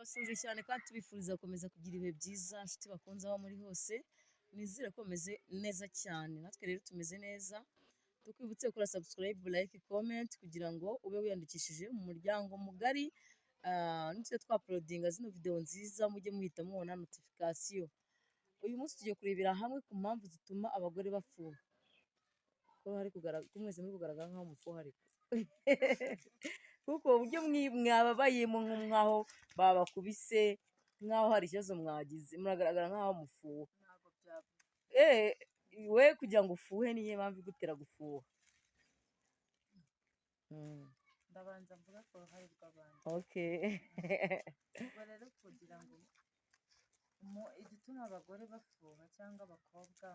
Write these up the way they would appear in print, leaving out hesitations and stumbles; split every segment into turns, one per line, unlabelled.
Turabasuhuje cyane kandi tubifuriza gukomeza kugira ibihe byiza, nshuti bakunze aho muri hose, nizere ko mumeze neza cyane. Natwe rero tumeze neza, tukwibutse gukora subscribe, like, comment kugira ngo ube wiyandikishije mu muryango mugari, nitujya twauploadinga zino video nziza mujye muhita mubona notification. Uyu munsi tugiye kurebera hamwe ku mpamvu zituma abagore bafuha. Ko hari kugaragara, ko mwese muri kugaragara nk'aho mufuha ariko. Kuko uburyo mwababayemo nk'aho babakubise, nk'aho hari ikibazo mwagize, muragaragara nk'aho mufuha.
Ntabwo byaba.
We kugira ngo ufuhe niyo mpamvu igutera gufuha?
Ndabanza mvuga ku ruhare rw'abandi. Ubwo rero kugira ngo igituma abagore bafuha cyangwa abakobwa,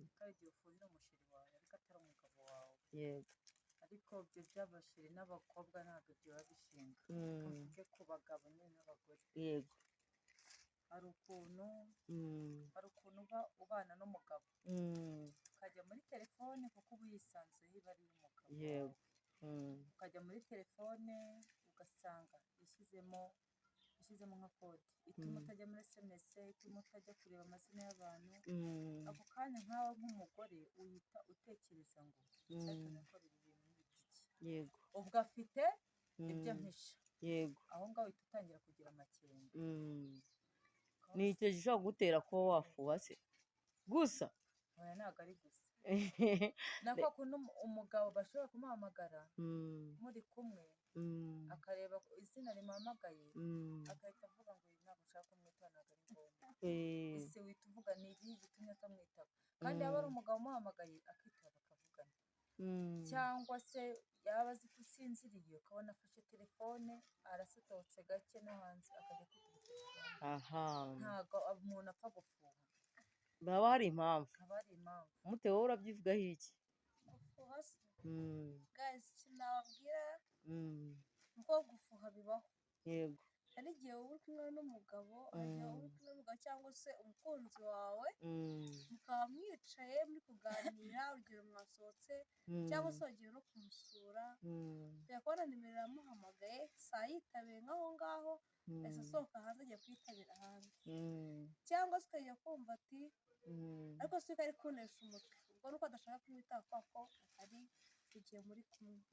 ko hari igihe ufuhira umusheri wawe ariko atari umugabo wawe. Ariko ibyo by'abasheri n'abakobwa ntabwo ibyo biba bishinga. Reka mvuge ku bagabo nyine n'abagore. Hari ukuntu hari ukuntu uba ubana n'umugabo, ukajya muri telefone kuko uba uyisanzuyeho, iba ari iy'umugabo wawe. Ukajya muri telefone ugasanga yashyizemo nka code ituma utajya muri SMS, ituma utajya kureba amazina y'abantu. Ako kanya nkawe nk'umugore uhita utekereza ngo icyatumye akora ibi bintu ni igiki? Ubwo afite ibyo ampisha. Aho ngaho uhita utangira kugira amakenga.
Ni icyo gishobora kugutera kuba wafuha se gusa?
Oya, ntabwo ari gusa. Na kwa kundi umugabo bashobora kumuhamagara muri kumwe, akareba izina rimuhamagaye, agahita avuga ngo uyu ntabwo nshaka kumwitaba, ntabwo ari ngombwa. Ese uhita uvuga ni igihe gitumye atamwitaba, kandi yaba ari umugabo umuhamagaye akitaba bakavugana. Cyangwa se yaba azi ko usinziriye, ukabona afashe telefone arasohotse gake no hanze akajya kwitaba telefone. Ntabwo umuntu apfa gufuha.
Haba hari impamvu.
Haba hari impamvu.
Mutewe, wowe urabyivugaho iki?
Gufuha se? Guys, ikintu nababwira ni uko gufuha bibaho. Hari igihe uba uri kumwe n'umugabo, hari igihe uba uri kumwe n'umugabo cyangwa se umukunzi wawe, mukaba mwicaye muri kuganira, urugero mwasohotse cyangwa se wagiye no kumusura, ujya kubona nimero iramuhamagaye, saa yitabiye nk'aho ngaho, ahise asohoka hanze agiye kuyitabira hanze. Cyangwa se ukajya kumva ati ariko si ko ari kunesha umutwe, ubwo nuko adashaka kumwitaba kubera ko ari igihe muri kumwe.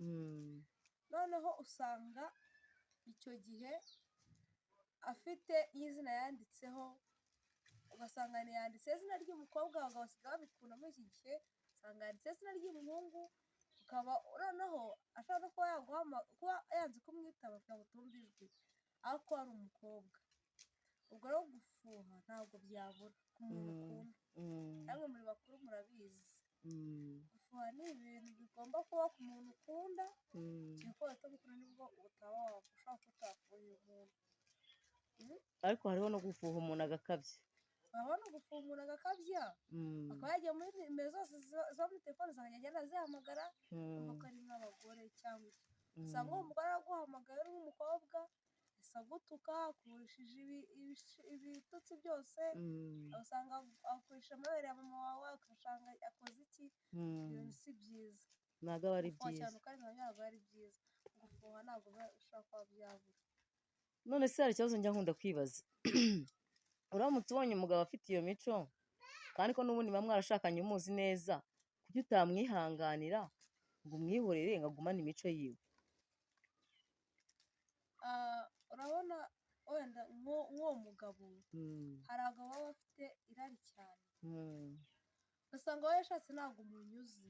Noneho usanga icyo gihe afite n'izina yanditseho, ugasanga ntiyanditseho izina ry'umukobwa. Abagabo basigaye babikunda muri iki gihe, usanga yanditseho izina ry'umuhungu, ukaba noneho ashobora no kuba kuba yanze kumwitaba kugira ngo utumva ijwi, ariko ari umukobwa. Ubwo rero gufuha ntabwo byabura ku muntu ukunda. Namwe muri bakuru murabizi. Gufuha ni ibintu bigomba kuba ku muntu ukunda, kereka utamukunda nibwo utaba ushobora kuba utafuhira umuntu.
Ariko hariho no gufuha umuntu agakabya.
Haba no gufuha umuntu agakabya, akaba yagiye muri nimero zose ziba muri telefone akajya agenda azihamagara, urumva ko ari nk'abagore cyangwa iki. Usanga uwo mugore araguhamagaye uri nk'umukobwa, ahise agutuka, akurishije ibitutsi byose, usanga akurisha amabere ya mama wawe, ugasanga akoze iki, ibintu si byiza.
Ntabwo aba ari
Gufuha
byiza.
cyane ukarenza ntabwo ari byiza. Gufuha ntabwo biba bishobora kuba byabura.
None se hari ikibazo njya nkunda kwibaza: uramutse ubonye umugabo afite iyo mico, kandi ko n'ubundi muba mwarashakanye umuzi neza, kuki utamwihanganira ngo umwihorere ngo agumane imico yiwe?
Urabona wenda nk'uwo mugabo, hari abagabo baba bafite irari cyane, ugasanga wowe yashatse ntabwo umunyuze,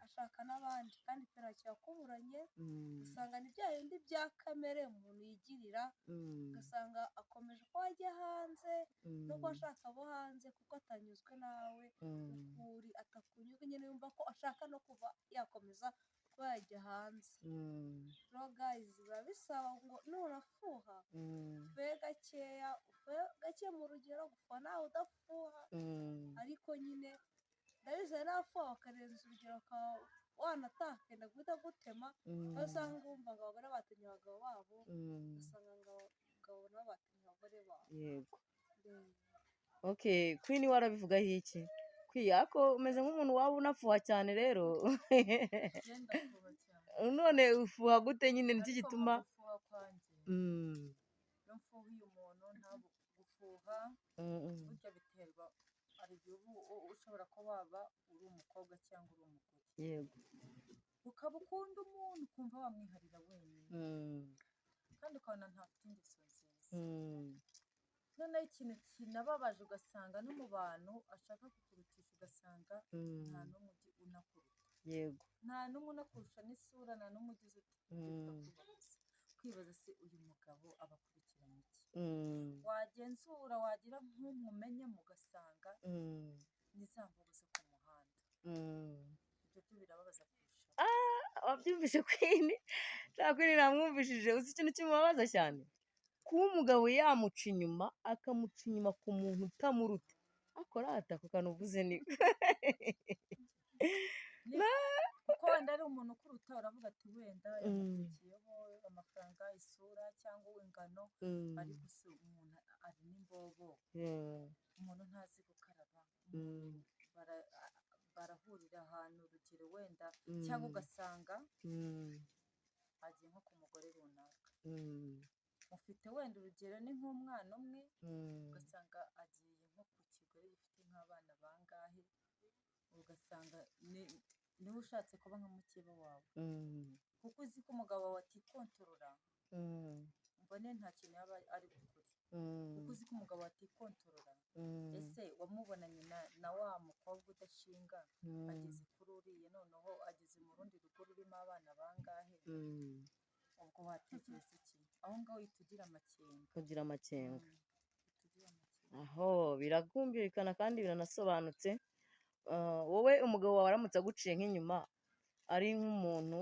ashaka n'abandi kandi pe ntacyo yakuburanye, usanga ni bya bindi bya kamere umuntu yigirira, ugasanga akomeje kuba ajya hanze no kuba ashaka abo hanze kuko atanyuzwe nawe, uko uri atakunyuzwe nyine, yumva ko ashaka no kuva yakomeza kuba yajya hanze. Rero guys, biba bisaba ngo nunafuha ufuhe gakeya, ufuhe gake mu rugero. Gufuha nawe udafuha, ariko nyine ndabizi hari n'abafuha bakarenza urugero, bakaba wanataha akenda guhita agutema, aho usanga wumva ngo abagore batemye abagabo babo, ugasanga ngo abagabo nabo batemye abagore babo.
Okay, Queen, warabivugaho iki? Kwiya ko umeze nk'umuntu waba unafuha cyane rero.
Njye ndafuha cyane.
None ufuha gute nyine? Nicyo
Ariko mu
gituma
gufuha kwanjye, iyo Gufuha burya biterwa, hari igihe ushobora kuba waba uri umukobwa cyangwa uri umugore.
Yego.
Ukaba ukunda umuntu ukumva wamwiharira wenyine. Kandi ukabona ntafite ingeso nziza. Noneho ikintu kinababaje ugasanga no mu bantu ashaka kukurutisha, ugasanga nta n'umwe unakuruta.
Yego.
Nta n'umwe unakurusha n'isura, nta n'umwe ugize uti kwibaza se uyu mugabo aba akurikiranye iki? Wagenzura wagira nk'umumenye mugasanga ni za mvugo zo ku muhanda. Ibyo byo birababaza kurushaho.
Wabyumvise Queen? Nta Queen namwumvishije. Uzi ikintu kimubabaza cyane? Kuba umugabo yamuca inyuma, akamuca inyuma ku muntu utamuruta. Akora ata ku kantu uvuze ni
kuko wenda ari umuntu ukuruta, uravuga ati wenda yamukurikiyeho amafaranga, isura cyangwa ingano, ariko se umuntu ari n'imbobo, umuntu ntazi gukaraba, barahurira ahantu urugero wenda, cyangwa ugasanga agiye nko ku mugore runaka, mufite wenda urugero ni nk'umwana umwe, ugasanga agiye nko ku kigore gifite nk'abana bangahe, ugasanga niwe ushatse kuba nka mukeba wawe, kuko uzi ko umugabo wawe atikontorora, mbone nta kintu yaba ari bukore, kuko uzi ko umugabo atikontorora, ese wamubonanye na wa mukobwa udashinga, ageze kuri uriya, noneho ageze mu rundi rugo rurimo abana bangahe, ubwo watekereza iki? Aho ngaho uhita ugira amakenga.
Ugira amakenga. Aho birakumvikana kandi biranasobanutse. Wowe umugabo wawe aramutse aguciye nk'inyuma ari nk'umuntu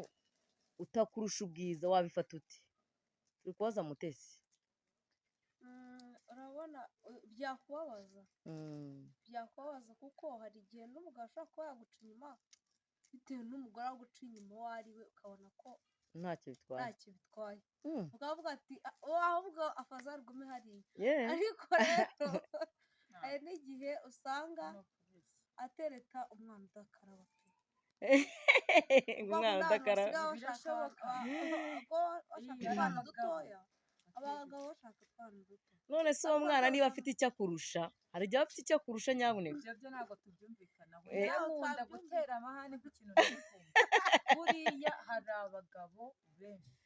utakurusha ubwiza, wabifata ute? Turi kubaza Mutesi.
Urabona byakubabaza, byakubabaza kuko hari igihe n'umugabo ashobora kuba yaguca inyuma bitewe n'umugore aguca inyuma uwo ari we, ukabona ko
ntacyo bitwaye,
ntacyo bitwaye, ukavuga ati ahubwo afazarugume hariya. Ariko rero hari n'igihe usanga atereta umwana udakaraba pe.
Umwana udakaraba
birashoboka, utwana dutoya, abagabo bashaka utwana duto.
None se uwo mwana niba afite icyo akurusha, hari igihe afite icyo akurusha nyabuneka.
Ibyo byo ntabwo tubyumvikanaho. Nkunda gutera amahane ku kintu ntibikunde. Buriya hari abagabo benshi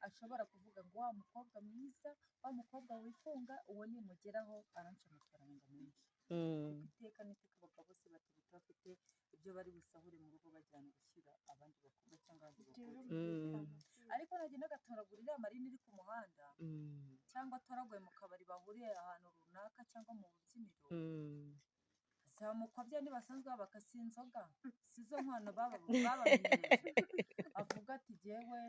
ashobora kuvuga ngo wa mukobwa mwiza, wa mukobwa wifunga, uwo nimugeraho aranca amafaranga menshi. Iteka n'iteka abagabo bose batereta bafite ibyo bari busahure mu rugo bajyana gushyira abandi bakobwa cyangwa abandi bagore. Ariko nagenda agatoragura iriya marine iri ku muhanda, cyangwa atoraguye mu kabari bahuriye ahantu runaka cyangwa mu bubyiniro, zamukwa bya ntibasanzwe babaka si inzoga, si zo nkwano babamenyereje. Avuga ati jyewe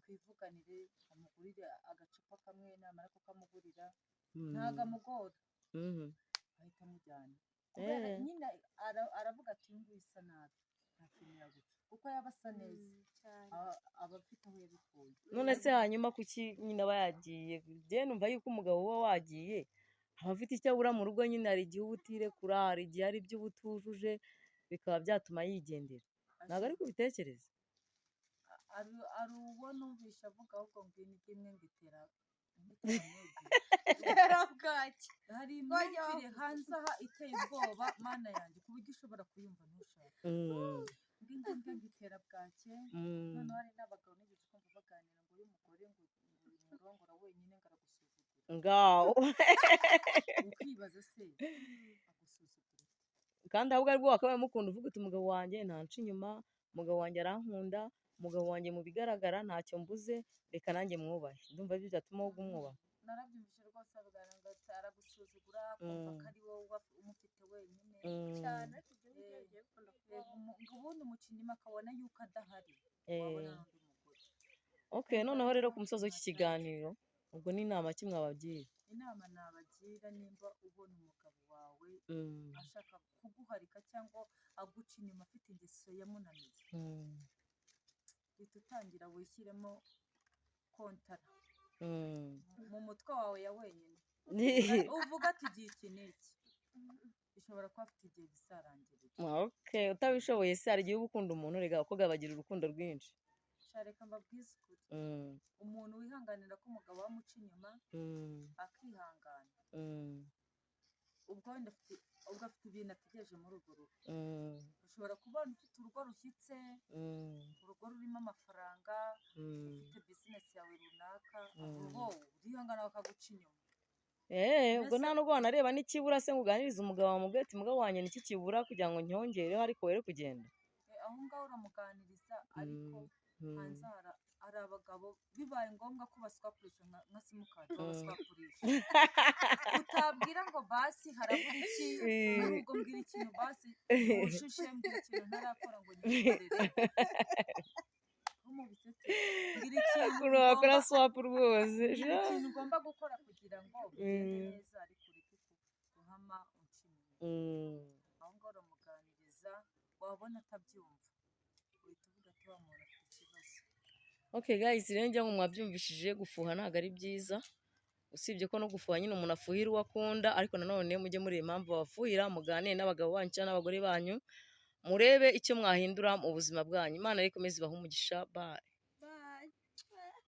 twivuganire, amugurire agacupa kamwe, namara kukamugurira ntago amugora, ahita amujyana. Kubera nyine aravuga ati uyu nguyu isa nabi, nta kintu yaguca, kuko yaba asa neza aba afite aho yabikuye.
None se hanyuma kuki nyine aba yagiye? Njye numva yuko umugabo uba wagiye aba afite icyo abura mu rugo nyine, hari igihe uba utirekura, hari igihe hari ibyo uba utujuje, bikaba byatuma yigendera. Ntabwo ari kubitekereza.
Ari uwo numvisha avuga ahubwo ngo indyo imwe ngo itera
bwaki.
Hari imyumvire hanze aha iteye ubwoba, mana yanjye, ku buryo ushobora kuyumva ntushake. Ngo indyo imwe ngo itera bwake. Noneho hari n'abagabo nigeze kumva baganira ngo uyu mugore ngo umurongora wenyine ngo aragusuzugura.
Ngaho
ukibaza se agusuzugura?
Kandi ahubwo aribwo wakabaye mukunda, uvuga uti umugabo wanjye ntanca inyuma, umugabo wanjye arankunda, umugabo wanjye mu bigaragara ntacyo mbuze, reka nanjye mwubahe. Ndumva ibyo byatuma wowe umwubaha.
Narabyumvise rwose bavuga ngo aragusuzugura, akumva ko ari wowe umufite wenyine
cyane. Ariko ibyo ngibyo bigiye bikunda kubaho.
Ngo ubundi umuca inyuma akabona yuko adahari, wabona n'undi mugore.
Okay, noneho rero ku musozi w'iki kiganiro, ubwo ni inama ki mwabagira?
Inama nabagira, nimba ubona umugabo wawe ashaka kuguharika cyangwa aguca inyuma afite ingeso yamunaniye, uhita utangira wishyiremo kontara mu mutwe wawe ya wenyine, uvuga ati igihe iki n'iki bishobora kuba afite igihe bizarangirira.
Okay, utabishoboye se hari igihe uba ukunda umuntu, rega abakobwa bagira urukundo rwinshi.
Sha, reka mbabwize ukuri, umuntu wihanganira ko umugabo we amuca inyuma, akihangana, ubwo wenda afite, ubwo afite ibintu ategereje muri urwo rugo. Ushobora kubona ufite urugo rushyitse, urugo rurimo amafaranga, ufite bizinesi yawe runaka, aho urihangana bakaguca inyuma.
Ubwo nta nubwo wanareba n'ikibura se ngo uganirize umugabo wawe, umubwire ati: "Mugabo wanjye, niki kibura kugira ngo nyongereho, ariko were kugenda"?
Aho ngaho uramuganiriza, ariko hanze hari abagabo bibaye ngombwa ko baswapurisha nka simukadi, babaswapurisha. Utabwira ngo basi harabura iki muri ubwo, mbwira ikintu basi wujuje, mbwira ikintu ntarakora ngo nyikorere. Ntumubisetse. Mbwira ikintu
Ukuntu wakora
ugomba
swap rwose.
Mbwira ikintu ugomba gukora kugira ngo bigende neza, ariko ureke guhama unca inyuma. Aho ngaho uramuganiriza, wabona atabyumva, uhita uvuga ati: "Wa muntu afite ikibazo."
Okay guys, rero ngira ngo mwabyumvishije, gufuha ntabwo ari byiza, usibye ko no gufuha nyine umuntu afuhira uwo akunda, ariko nanone mujye mureba impamvu babafuhira, muganire n'abagabo banyu cyangwa n'abagore banyu, murebe icyo mwahindura mu buzima bwanyu. Imana rero ikomeze ibahe umugisha. Bye.